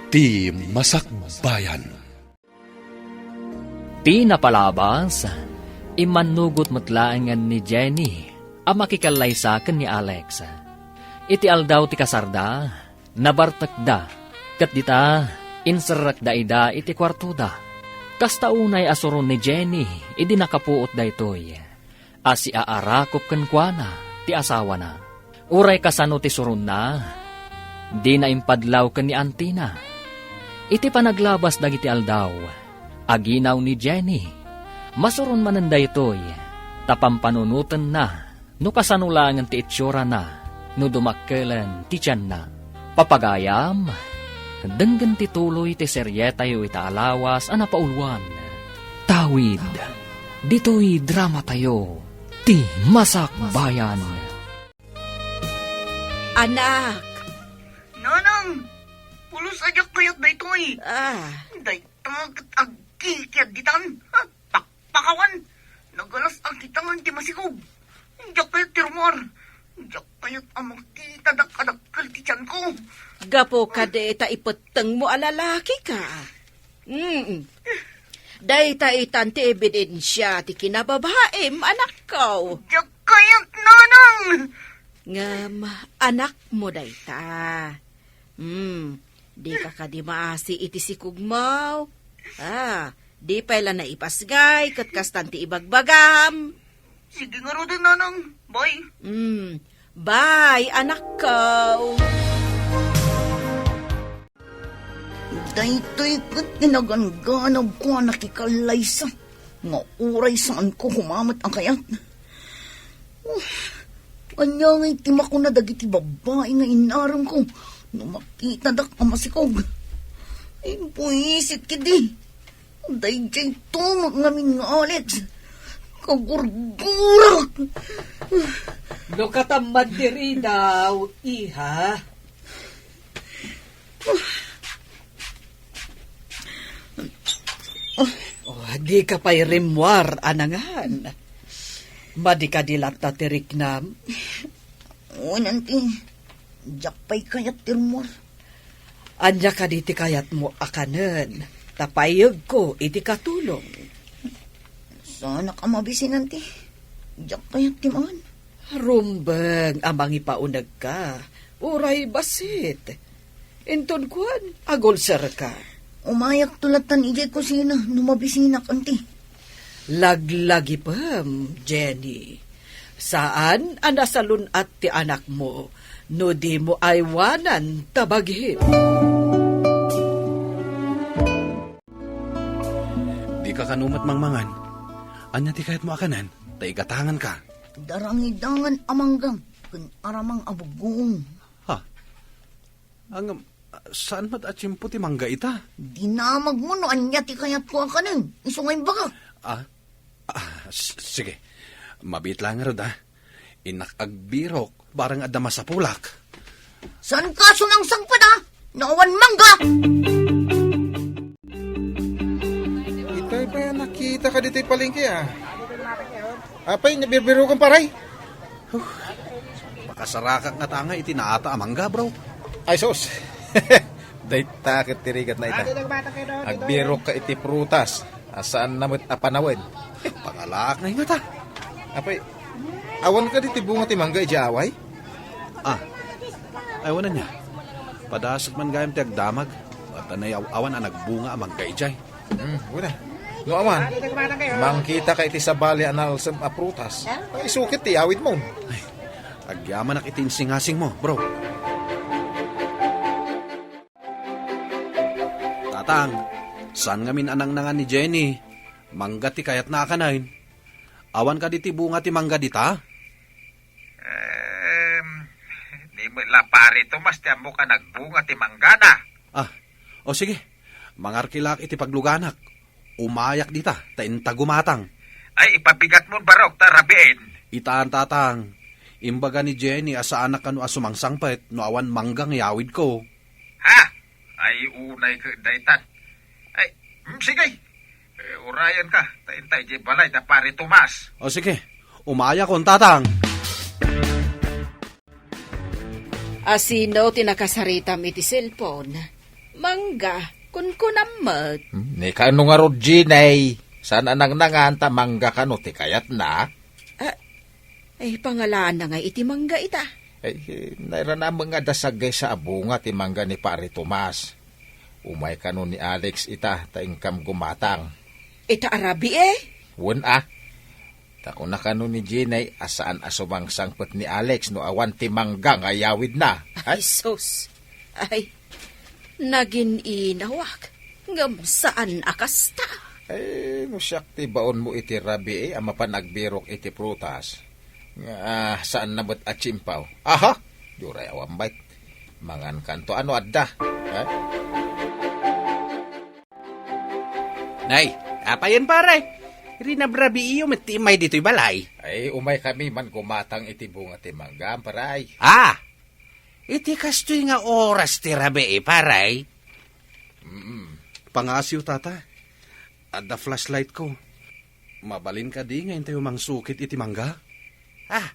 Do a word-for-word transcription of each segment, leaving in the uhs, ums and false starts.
Ti Masakbayan. Ti napalabas, immannugot met laengen ni Jenny a makikallaysa ken ni Alex. Iti aldaw ti kasarda, nabartekda, ket dita, inserrekda ida iti kuartoda. Kasta unay a suron ni Jenny idi nakapuot daytoy a siaarakop kenkuana ti asawana. Uray kasano ti suronna, dina impadlaw ken ni antina. Iti panaglabas dagiti aldaw, aginaw ni Jenny. Masuron manen daytoy, ta pampanunotenna no kasano laengen ti itsurana no dumakkelen ti tianna. Papagayam, denggen ti tuloy ti serietayo ita a lawas a napauluan. Tawid, ditoy dramatayo, Ti Masakbayan. Anak! Nanang! Pulos a diak kayat daytoy! Ah. Dayta ket agkikiad ditan! Ha? Pakpakawan! Nagalas a kitangan ti masikog! Diak kayat ti rummuar! Diak kayat a makita dakadakkel ti tianko! Gapu kadi ta ipettengmo a lalaki ka. Mm. Dayta itan ti ebidensia ti kinababaim, anakko. Diak kayat, nanang! Ngem, anakmo dayta. Hmm, dika kadi maasi iti sikogmo. Ah, di pay la naipasngay ket kastan ti ibagbagam. Sige ngaruden, nanang. Bye. Hmm, bye, anakko. Daytoy ket ti naganganabko a nakikallaysa nga uray saanko koma met a kayat. Ania ngay ti makuna dagiti babbai nga inaremko no makitadak a masikog? Ay, buisit ketdi. Daydiay tumeng ngamin nga Alex. Kagurgurak. No katamman diri daw, iha. Oh, dika pay rimmuar a nangan. Madi kadi latta ti riknam? Wen, anti. Diak pay kayat ti rimmuar. Ania kadi ti kayatmo a kanen? Ta payegko iti katulong. Saanak a mabisin, anti. Diak kayat ti mangan. Rumbeng a mangipaunegka, uray bassit. Inton kuan, agulserka. Umayakto lattan idiay kusina no mabisinak, anti. Laglagipem, Jenny. Saan a nasalun-at ti anakmo no dimo aywanan ta bagim. Dika kano met mangmangan. Ania ti kayatmo a kanen? Ta igatanganka. Darangidangan a mangga ken aramang a buggoong. Ha? Ngem, saan met a tiempo ti mangga ita? Dinamagmo no ania ti kayatko a kanen. Isu nga imbagak. Ah? Ah, s-, sige. Mabiit laeng ngarud, ah. Innak agbirok, barang adda masapulak. Saanka sumangsangpet, ah? No awan mangga! Itay pay a nakitaka ditoy palengke, ah. Apay, nabirbirokan, paray? Huh. Makasarakak ngata nga iti naata a mangga, bro. Ay, sus. Dayta ket ti rigatna ita. Agbirokka iti prutas a saanna met a panawen. Pangalaak ngay ngata. Apay, awan kadi ti bunga ti mangga idiay away? Ah, ay, awan ania. Padasek man gayam ti agdamag. Ta nay aw-, awan a nagbunga a mangga idiay. Hmm, wen a. No awan, mangkitaka iti sabali a nalsem a prutas. Ay, isu ket ti awidmo. Ay, agyamanak iti insingasingmo, bro. Tatang, saan ngamin a nangnangan ni Jenny? Mangga ti kayatna a kanen. Awan kadi ti bunga ti mangga dita? Em, di met la Pare Tomas ti ammok a nagbunga ti manggana. Ah, o sige. Mangarkilaak iti pagluganak. Umayak dita, ta inta gumatang. Ay, ipabigatmon barok ta rabiin. Itan, Tatang. Imbaga ni Jenny a saanak kano a sumangsangpet no awan mangga nga iyawidko. Ha? Ay, unay ket daytan. Ay, hmm, sige. Eh, urayanka, ta inta idiay balay da Pare Tomas. O sige, umayakon, Tatang. Asino ti nakasaritam iti cellphone? Mangga, kunkunam met. Hmm, ni kano ngarud, Jenny? Saan a nangnangan ta mangga kano ti kayatna? Ah, ay, pangalaanna ngay iti mangga ita. Ay, eh, nairana met nga adda saggaysa a bunga ti mangga ni Pare Tomas. Umay kano ni Alex ita, ta inkam gumatang. Ita a rabii, eh? Wen a. Ta kuna kano ni Jenny a saan a sumangsangpet ni Alex no awan ti mangga nga iyawidna. Ay, ay, sus. Ay, nagin-inawak. Ngem saan a kasta. Ay, no siak ti baonmo iti rabii a mapan agbirok iti prutas, nga, ah, saanna met a tsimpaw. Aha! Diyo ray awan bayt. Mangankanto ano adda. Ha? Nay, apayen, pare? Rinabrabiiyo met ti immay ditoy balay. Ay, umay kami man gumatang iti bunga ti mangga, pare. Ah! Iti kastoy nga oras ti rabii, pare? Mm. Pangasiw, tata. Adda flashlight ko. Mabalin kadi nga intayo mangsukit iti mangga? Ah,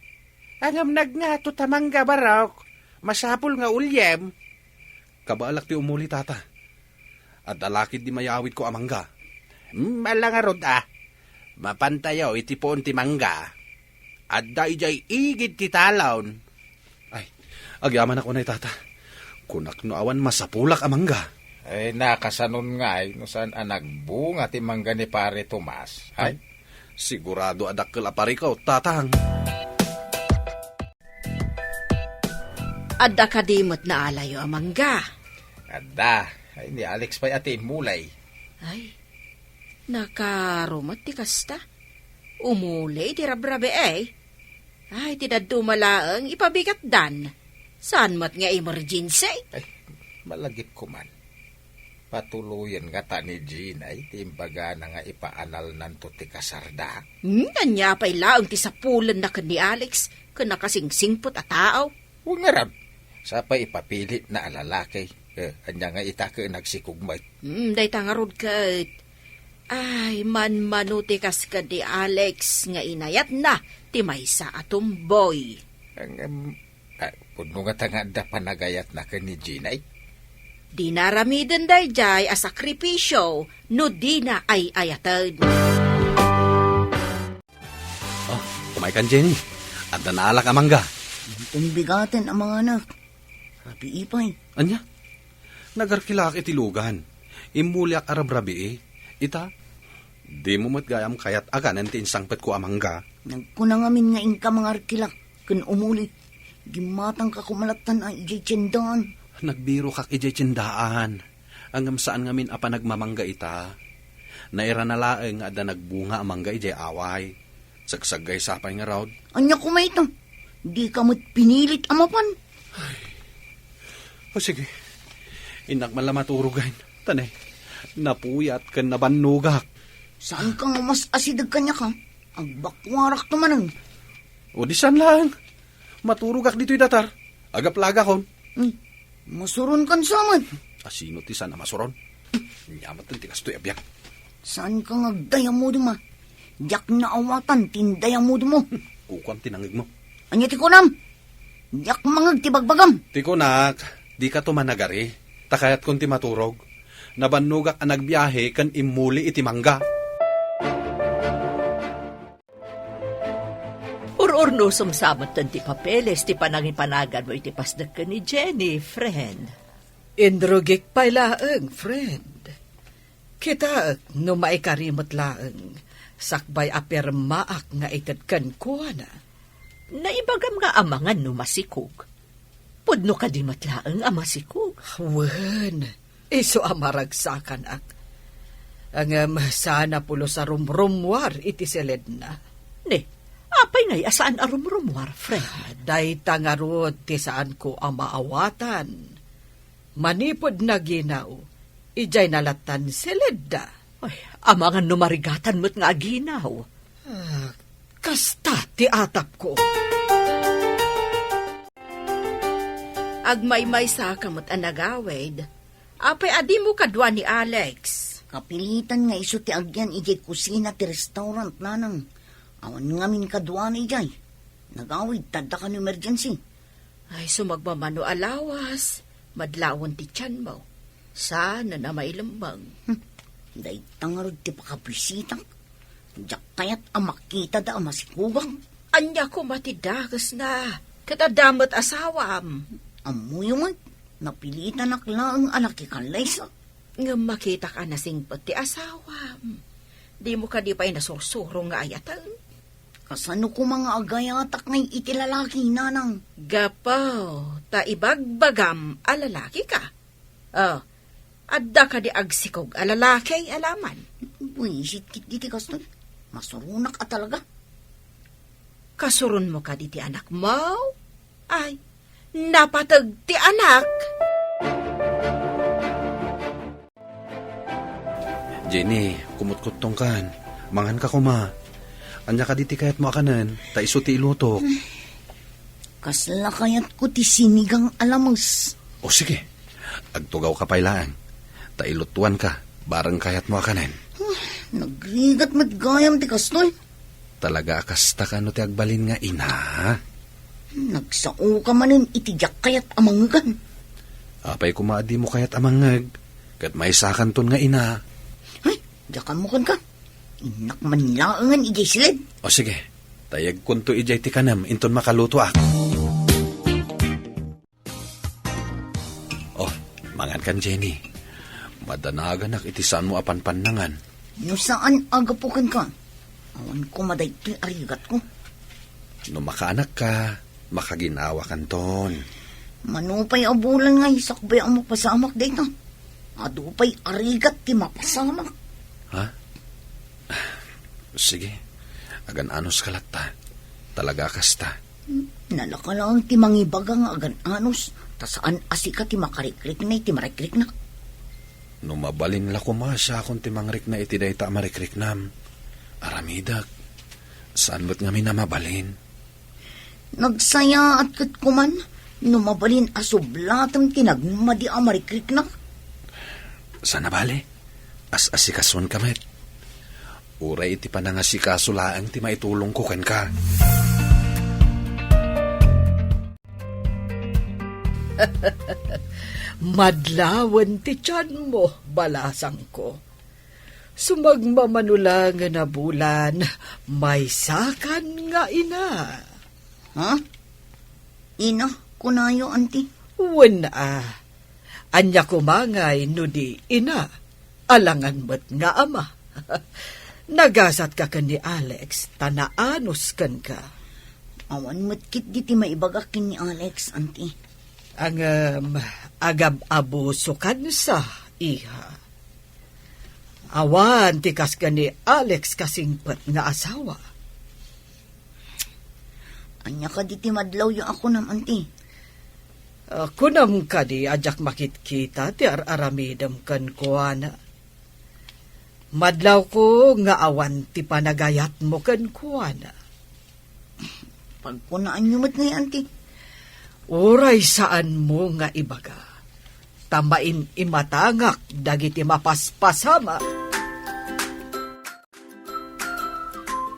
angam nagngato ta mangga, barok. Masapul nga uliem. Kabaelak ti umuli, tata. Adda lakid di mayawidko a mangga. Hmm, ala ngarud, ah. Mapantayo iti puon ti mangga. Adda idiay igid ti talon. Ay, agyamanak unay, tata. Kunak no awan masapulak a mangga. Ay, nakasanon ngay no saan a nagbunga ti mangga ni Pare Tomas. Ay? Ay, sigurado a dakkel a parikaw, tatang. Adda kadi met naalayo a mangga? Adda. Ay, ni Alex pay a ti immuli. Ay, nakarumet ti kasta. Umuli ti rabrabii, eh. Ay, ti dadduma laeng ipabigatdan. Saan met nga emergency? Ay, malagipko man. Patuloyen ngata ni Jenny ti imbagana nga ipaanalnanto ti kasarda. Hmm, ania pay laeng ti sapulenna ken ni Alex ken nakasingsingpet a tao? Wen ngarud, sapay ipapilitna a lalaki. Eh, ania nga ita ket nagsikog met? Hmm, dayta ngarud ket. Ay, manmano ti kas ken ni Alex nga inayatna ti maysa a tomboy. Ngem, ah, pudno ngata nga adda panagayatna ken ni Jenny? Dina aramiden daydiay a sakripisio no dina ay-ayaten. Oh, umaykan, Jenny. Adda naalak a mangga. Inton bigaten a manganak. Rabii pay. Ania? Nagarkilak iti lugan. Immuliak a rabrabii. Ita, dimo met gayam kayat a kanen ti insangpetko a mangga. Nagkuna ngamin nga inka mangarkilak ken umuli. Gimmatangka koma lattan a idiay tiendaan. Nagbirokak idiay tiendaan. Ngem saan ngamin a panagmamangga ita. Nairana laeng nga adda nagbunga a mangga idiay away. Sagsaggaysa pay ngarud. Ania koma ita? Dika met pinilit a mapan? Ay. O sige. Innak man la maturog, ay. Tanay. Napuyat ken nabannogak. Saan ka nga mas asideg kaniak, a? Agbakuarak to manen. O di saan laeng. Maturogak ditoy datar. Agaplagakon. Hmm. Masuron kan saman. A, sino ti saan a masuron? Ania met ti kastoy a biag. Saan ka nga agdayamudem, a? Diak naawatan ti indayamudem mo. Kukuam ti nangegmo. Ania ti kunam? Diak mangeg ti bagbagam. Ti kunak, dika to managari. Ta kayatkon ti maturog. Nabannogak a nagbiahe ken immuli iti mangga. Ur-urnosem sa metten ti papeles ti panangipanaganmo iti pasdek ken ni Jenny, friend. Inrugik pay laeng, friend. Kitaek no maikari met laeng, sakbay a pirmaak nga ited kenkuana. Naibagam nga amangan no masikog. Pudno kadi met laeng a masikog? Wen, isu a maragsakanak. Ngem saan a pulos a rumrummuar iti siledna. Ne, apay ngay a saan a rumrummuar, friend? Dayta ngarud ti saanko a maawatan. Manipud naginaw, idiay nalattan siledda. Ay, amangan no marigatan met nga aginaw. Ah, kasta ti atapko. Agmaymaysa ka met a nagawid. Apay a dimo kadua ni Alex? Kapilitan nga isu ti agyan idiay kusina ti restaurant, nanang. Awan ngamin kaduana idiay. Nagawid, tadda kan emergency. Ay, sumagmamano a lawas, madlawen ti tianmo. Saan a mailemmeng. Hmm. Dayta ngarud ti pakabisitak. Diak kayat a makitada a masikugak. Ania koma ti dakesna? Ket adda met asawam. Ammoyo met, napilitanak laeng a nakikallaysa. Ngem makitak a nasingpet ti asawam. Dimo kadi pay nasursuro nga ayaten? Kasano koma nga agayatak ngay iti lalaki, nanang? Gapu ta ibagbagam a lalaki ka. Oh, adda kadi agsikog a lalaki a laman? Buisit kit diti kastoy. Masuronak a talaga. Kasuronmo kadi ti anakmo? Ay, napateg ti anak. Jenny, kumutkuttongkan. Manganka koma. Ania kadi ti kayatmo a kanen? Ta isu ti ilutok. Kasla kayatko ti sinigang a lames. O sige, agtugawka pay laeng. Ta ilutuanka, bareng kayatmo a kanen. Nagrigat met gayam ti kastoy. Talaga a kasta kano ti agbalin nga ina? Nagsaoka manen iti diak kayat a mangngegan. Apay koma a dimo kayat a mangngeg, ket maysakanton nga ina. Ay, diak ammo kenka. Innak man laengen idiay siled. O sige, tayegkonto idiay ti kanem inton makalutoak. Oh, mangankan, Jenny. Madanaganak iti saanmo a panpannangan. No saan a gapu kenka, awan koma daytoy a rigatko. No makaanakka, makaginawakanton. Mano pay a bulan nga isakbay a mapasamak dayta? Adu pay a rigat ti mapasamak. Ha? Sige, agan-anos ka latta. Talaga a kasta. Nalaka laeng ti mangibaga nga agan-anos, ta saan a sika ti makarikrikna iti marikriknak. No mabalin la koma, siakon ti mangrikna iti dayta a marikriknam. Aramidek. Saan met ngamin a mabalin. Nagsayaat ket kuman no mabalin a sublatem ti nagmadi a marikriknak. Sana bale, as-asikasonka met. Uray iti panangasikaso laeng ti maitulongko kenka. Madlawen ti tianmo, balasangko. Sumagmamano laengen a bulan, maysakan nga ina. Ha? Ina, kunayo, anti? Wen a. Ania koma ngay no di ina, alangan met nga ama. Nagasatka ken ni Alex, ta naanos kenka. Awan met ketdi ti maibagak ken ni Alex, anti. Ngem, agab-abusokansa, iha. Awan ti kas ken ni Alex kasingpet nga asawa. Ania kadi ti madlawyo a kunam, anti? Ah, kunam kadi a diak makitkita ti ar-aramidem kenkuana? Madlawko nga awan ti panagayatmo kenkuana. Pagkunaanyo met ngay, anti? Uray saanmo nga ibaga, ta main-imatangak dagiti mapaspasamak.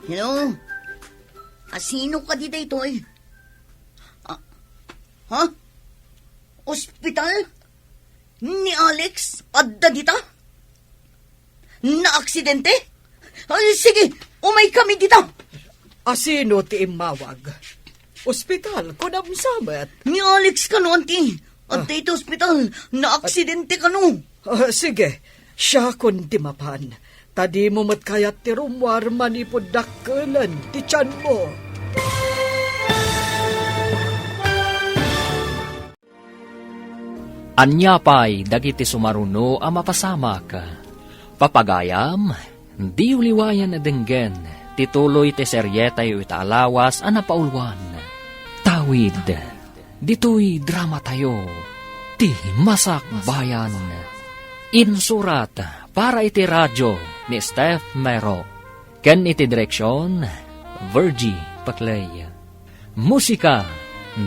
Hello? Asino kadi daytoy? Ah, ha? Ospital? Ni Alex, adda dita? Naaksidente? Ay, sige, umay kami dita. Asino ti immawag? Ospital, kunam sa met. Ni Alex kano, anti. Adda Ah. iti ospital, naaksidente kano. Ah, sige, siakon ti mapan. Ta dimo met kayat ti rummuar manipud dakkelen ti tianmo. Ania pay dagiti sumaruno a mapasamak? Papagayam, diyo liwayan a denggen ti tuloy ti serietayo ita a lawas a napauluan. Tawid, ditoy dramatayo, ti Masakbayan. Insurat para iti radio ni Steph Mero. Ken iti direksion, Virgie Paclay. Musika,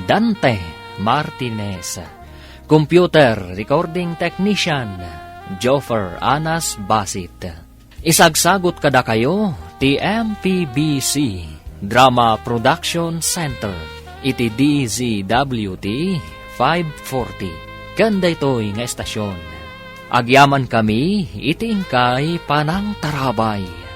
Dante Martinez. Computer recording technician, Joffer Anas Basit. Isagsagut kadakayo ti M P B C Drama Production Center iti D Z W T five forty. Ken daytoy nga estasion. Agyamankami iti inkay panangtarabay.